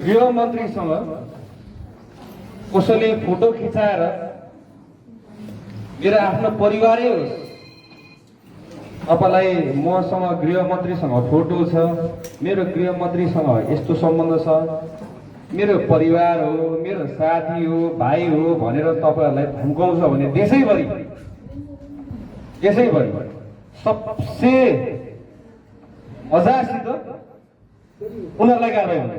गृहमन्त्रीसँग कसैले फोटो खिचाएर मेरो आफ्नो परिवारै होस्, तपाईँलाई मसँग गृहमन्त्रीसँग फोटो छ, मेरो गृहमन्त्रीसँग यस्तो सम्बन्ध छ, मेरो परिवार हो, मेरो साथी हो, भाइ हो भनेर तपाईँहरूलाई धम्काउँछ भने देशैभरि सबसे अजासित उनीहरूलाई कारबाही हुन्छ।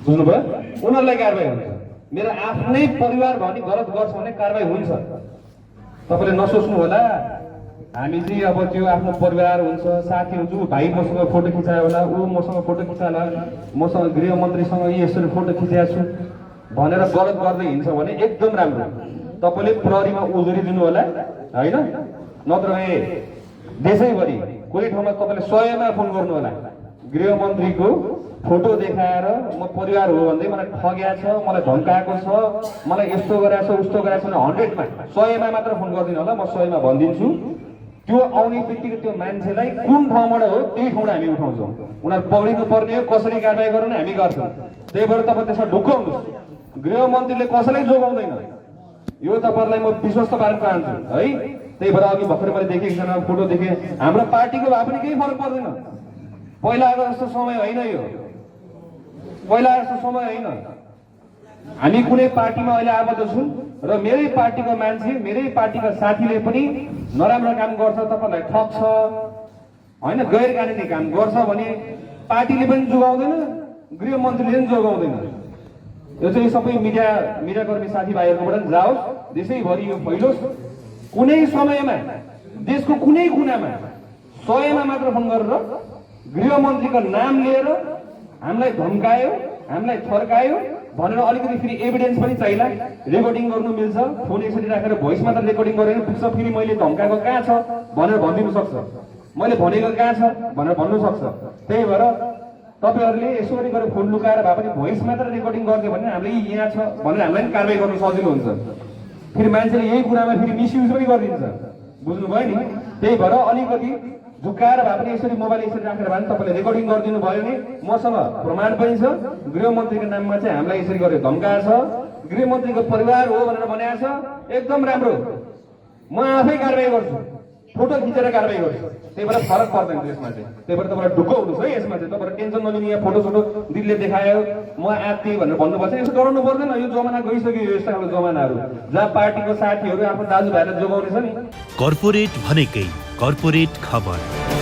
बुझ्नुभयो? उनीहरूलाई कारबाही हुन्छ। मेरो आफ्नै परिवार भनी गलत गर्छ भने कारबाही हुन्छ। तपाईँले नसोच्नु होला हामी चाहिँ अब त्यो आफ्नो परिवार हुन्छ, साथी हुन्छ, भाइ मसँग फोटो खिचायो होला, ऊ मसँग फोटो खिचायो होला, मसँग गृहमन्त्रीसँग यसरी फोटो खिचाएको छु भनेर गलत गर्दै हिँड्छ भने एकदम राम्रो। तपाईँले प्रहरीमा उजुरी दिनु होला, होइन? नत्र देशैभरि कुनै ठाउँमा तपाईँले 100मा फोन गर्नु होला, गृहमन्त्रीको फोटो देखाएर म परिवार हो भन्दै मलाई ठग्या छ, मलाई धम्काएको छ, मलाई यस्तो गराएको छ, उस्तो गराएको छ भने 100मा 100मा मात्र फोन गरिदिनु होला, म 100मा भनिदिन्छु। त्यो आउने बित्तिकै त्यो मान्छेलाई कुन ठाउँबाट हो त्यही ठाउँबाट हामी उठाउँछौँ। उनीहरू पक्रिनु पर्ने हो, कसरी कारबाही गर्नु हामी गर्छौँ। त्यही भएर तपाईँ त्यसमा ढुक्क हुनुहोस्। गृहमन्त्रीले कसैलाई जोगाउँदैन, यो तपाईँहरूलाई म विश्वस्त पार्न चाहन्छु है। त्यही भएर अघि भर्खर मैले देखेँ एकजना फोटो देखेँ, हाम्रो पार्टीको भए पनि केही फरक पर्दैन। पहिलाको जस्तो समय होइन यो, पहिला जस्तो समय होइन। हामी कुनै पार्टीमा अहिले आबद्ध छौँ र मेरै पार्टीको मान्छे, मेरै पार्टीका साथीले पनि नराम्रो काम गर्छ, तपाईँलाई ठग्छ, होइन, गैर कानुनी काम गर्छ भने पार्टीले पनि जोगाउँदैन, गृहमन्त्रीले पनि जोगाउँदैन। यो चाहिँ सबै मिडियाकर्मी साथीभाइहरूकोबाट जाओस्, देशैभरि यो फैलोस्। कुनै समयमा देशको कुनै कुनामा 100मा मात्र फोन गरेर गृहमन्त्रीको नाम लिएर हामीलाई धम्कायो, हामीलाई थर्कायो भनेर अलिकति फेरि एभिडेन्स पनि चाहिला, रेकर्डिङ गर्नु मिल्छ, फोन यसरी राखेर भोइस मात्र रेकर्डिङ गरेर पुग्छ, फेरि मैले धम्काएको कहाँ छ भनेर भनिदिनु सक्छ, मैले भनेको कहाँ छ भनेर भन्नु सक्छ। त्यही भएर तपाईँहरूले यसो गरी गरेर फोन लुकाएर भए पनि भोइस मात्र रेकर्डिङ गरिदियो भने हामीले यहाँ छ भनेर हामीलाई पनि कारबाही गर्नु सजिलो हुन्छ। फेरि मान्छेले यही कुरामा फेरि मिसयुज पनि गरिदिन्छ, बुझ्नुभयो नि? त्यही भएर अलिकति झुक्काएर भए पनि यसरी मोबाइल यसरी राखेर भए पनि तपाईँले रेकर्डिङ गरिदिनु भयो भने मसँग प्रमाण पनि छ, गृहमन्त्रीको नाममा चाहिँ हामीलाई यसरी गरेर धम्काएको छ, गृहमन्त्रीको परिवार हो भनेर भनेको छ, एकदम राम्रो। म आफै कारबाही गर्छु, फोटो खिचेर कारबाही गर्छु। त्यही भएर फरक पर्दैन यसमा चाहिँ। त्यही भएर तपाईँलाई ढुक्क हुनुहोस् है यसमा चाहिँ। तपाईँहरू टेन्सन नलिनु, यहाँ फोटो दिदीले देखायो म आत्ती भनेर भन्नुपर्छ, यसो डराउनु पर्दैन। यो जमाना गइसक्यो, यो यस्ता खालको जमानाहरू जहाँ पार्टीको साथीहरू आफ्नो दाजुभाइलाई जोगाउने छ नि। कर्पोरेट भनेकै कर्पोरेट खबर।